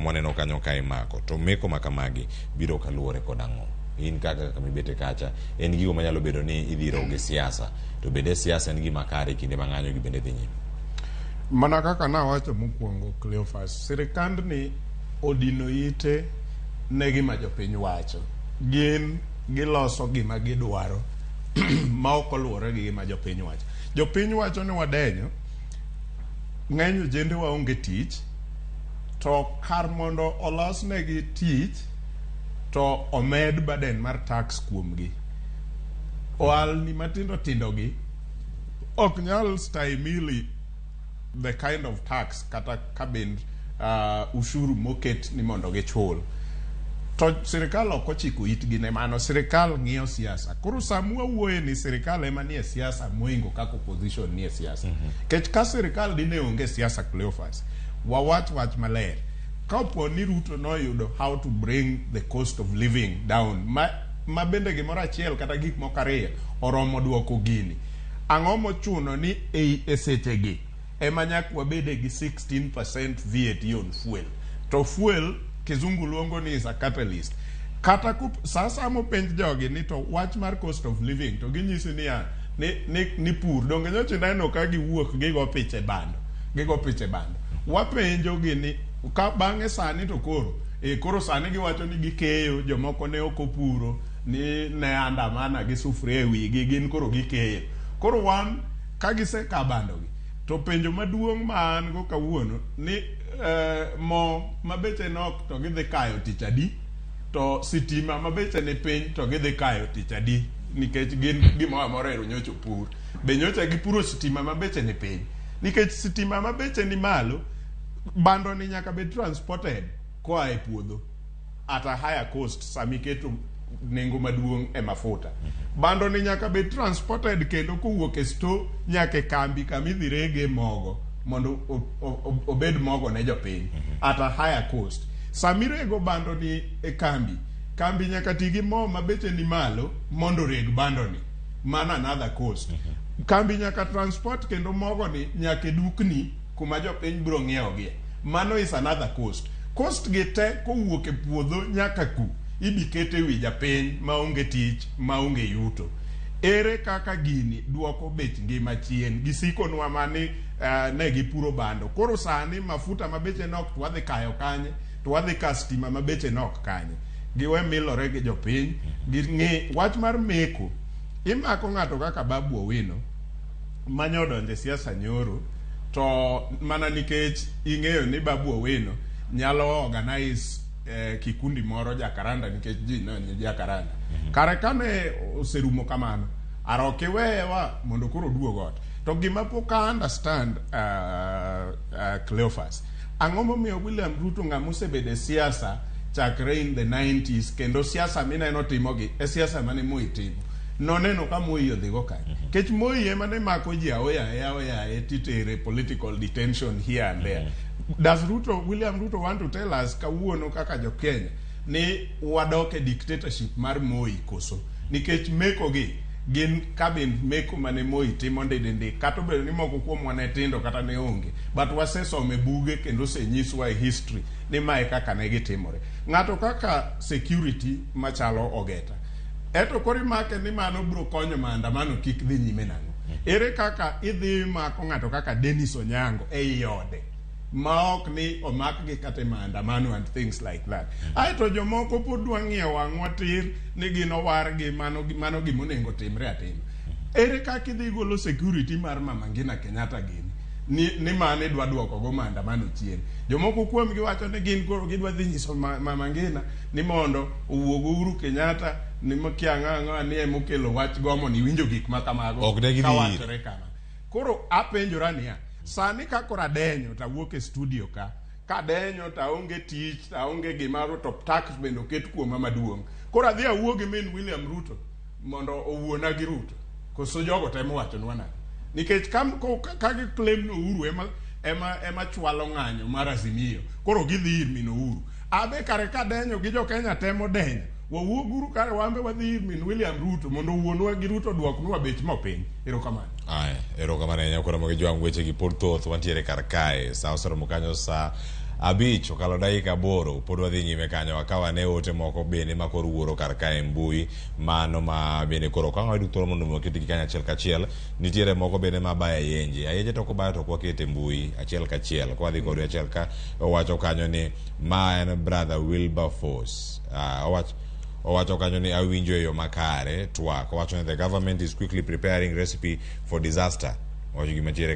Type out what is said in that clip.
mwaneno kanyo ka imako to meko ma kamagi biro kaluwore kod ang'o in kaka kama ibete kacha en gigo manyalo bedo ni idhiro gi siasa to bende siasa en gima kare e kinde ma ng'anyo gi bende dhi nyime. Mana kaka nawacho mokwongo Cleophas, sirikandni odino ite ne gima jopiny wacho. Gin giloso gima gidwaro ma ok oluwore gi gima jopiny wacho. Jopiny wacho ni wadenyo, ng'eny ojendewa onge tich, to kar mondo olosnegi tich to omed burden mar tax kuomgi. Ohalni matindo tindo gi ok nyal stahimili the kind of tax kata kabind ushuru moket ni mondo gichul. To sirikal ok ochiko itgi ne mano, sirikal ng'iyo siasa. Koro sama wawuoye ni sirikal ema nie siasa mohingo kaka opposition nie siasa. Kech ka sirikal dine onge siasa Cleophas, wawach wach maler. Kapo ni Ruto noyudo how to bring the cost of living down, ma, ma bende gimoro achiel kata gik moko ariyo oromo duoko gini. Ang'o mochuno ni ei e sechegi ema nyaka wabede gi 16% VAT on fuel? To fuel kizungu luongo ni is a catalyst. Kata kup, sa asaya mopenj jogi ni to wach mar cost of living to ginyisi niya ni, ni, ni pur donge nyocha ineno ka giwuok gigo picha e bando gigo picha e bando wapenjo gi ni ka bang'e sani to koro e koro sani giwacho ni gikeyo jomoko ne ok opuro ni ne andamana gi sufuria e wigi gin koro gikeyo koro wan ka giseka bandogi to penjo maduong' ma an go kawuono ni mo ma beche nok to gidhi kayo tich adi to sitima ma beche ni piny to gidhi kayo tich adi nikech gin gimoro amora ero nyocha opur be nyocha gipuro sitima ma beche ni piny nikech sitima ma beche ni malo bando ni nyaka bed transported koa e puodho at a higher cost sama iketo nengo maduong' e mafuta. Bando ni nyaka bed transported kendo kowuok e store nyaka e kambi kama idhi rege mogo mondo obed mogo ne jopiny at a higher cost. Sama irego bando ni e kambi, kambi nyaka ti gi mo ma beche ni malo mondo oreg bando ni. Mano another cost. Kambi nyaka transport kendo mogo ni nyaka e dukni kuma jopiny biro ng'iewogie. Mano is another cost. Cost gi te kowuok e puodho nyaka ku ibi ket e wi japiny maonge tich, maonge yuto. Ere kaka gini duoko bech ngima chien? Gisikonwa ma ni ne gipuro bando. Koro sani mafuta ma beche nok to wadhi kayo kanye? To wadhi ka stima ma beche nok kanye? Giwe milore gi jopiny. Ging'i wach mar meko. Imako ng'ato kaka Babu Owino manye odonjo e siasa nyoro to mana nikech ing'eyo ni Babu Owino nyalo organize kikundi moro Jakaranda nikech ji ne ni Jakaranda. Kare kane oserumo kamano, arok iwewa mondo koro oduog ot. To gima pok a understand Cleophas, ang'o momiyo William Ruto ng'ama osebedo e siasa chakre in the 90s kendo siasa mineno timogi e siasa mane Moi timo. Noneno ka Moi odhigo kanye. Kech Moi ema ne mako ji aoyaye aoyaye titere political detention here and there. Does Ruto, William Ruto want to tell us kawuono kaka jo Kenya ni wadok e dictatorship mar Moi koso? Nikech meko gi gin kabind meko mane Moi timo ndidindi kata obedo ni moko kuomwa ne tindo kata ne onge but wasesomo e buge kendo osenyiswa e history ni mae kaka ne gitimore. Ng'ato kaka security machalo Ogeta eto koro imake ni mano biro konyo maandamano kik dhi nyime nang'o? Ere kaka idhi mako ng'ato kaka Dennis Onyango ei ode ma ok ni omakgi kata e maandamano and things like that. Aeto jomoko pod dwa ng'iyo wang'wa tir ni gin owargi mano, mano gima onego timre atima. Ere kaka idhi golo security mar Mama Ngina Kenyatta gini ni, ni mano idwa duoko go maandamano chien. Jomoko kuomgi wacho ni gin koro gidwa dhi nyiso Mama Ngina ni mondo owuog Uhuru Kenyatta ni kia ang'o ang'o ni emokelo wach gomo ni winjo gik ma kamago Ok ne gidhi kawachore kama. Koro apenjora niya, sani ka koro adenyo to awuok e studio ka, kadenyo to aonge tich, to aonge gimoro to tax bende oket kuoma maduong'. Koro adhi awuo gi min William Ruto mondo owuona gi Ruto. Koso jogo temo wachonwa nang'o? Nikech ka, ka, ka gi claim ni Uhuru ema, ema, ema chwalo ng'anyo mar Azimio, koro gidhi ir min Uhuru. Abe kare kadenyo gi jo Kenya temo denyo, wawuoguru kare wan be wadhi ir min William Ruto mondo owuonwa gi Ruto oduoknwa bech mo piny. Erokamano. Aya, erokamano ahinya koro magi jwang' weche gi pod thoth wantiere kar kae. Sa oseromo kanyo sa 5 okalo dakika 8 pod wadhi nyime kanyo wakaw ane ote moko bende ma koro wuoro kar ka e mbui mano ma bende koro ok ang' wayud thuolo mondo mi waketgi kanyo achiel kachiel nitiere moko bende ma bayo ayenje ayenje to kobayo to ok waket e mbui achiel kachiel kwadhi kode achiel ka owacho kanyo ni ma en brother Wilberforce owacho kanyo ni awinjo e yo makare twak owacho ni the government is quickly preparing recipe for disaster owacho gima tiere.